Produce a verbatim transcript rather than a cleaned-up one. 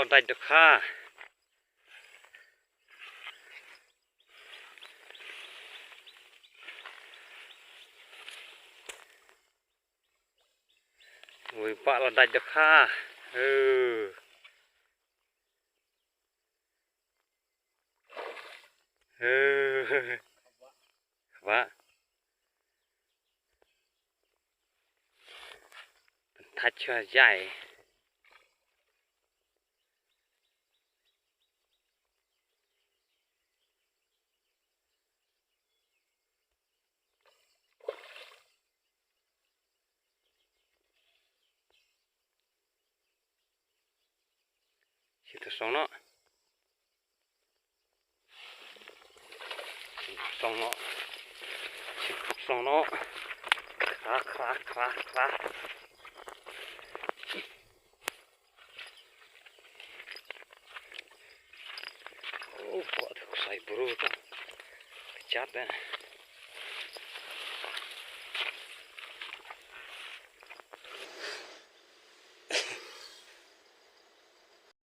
Dait dohkha. Ui, ba la dait dohkha. Ơ. Ơ. Ba. Pynthait shuwa jai. Shi tu song noh. Shi tu song noh. Shi tu song noh. Kra, kra, kra, kra. Oh, wat ksai bru tu. Kejap eh.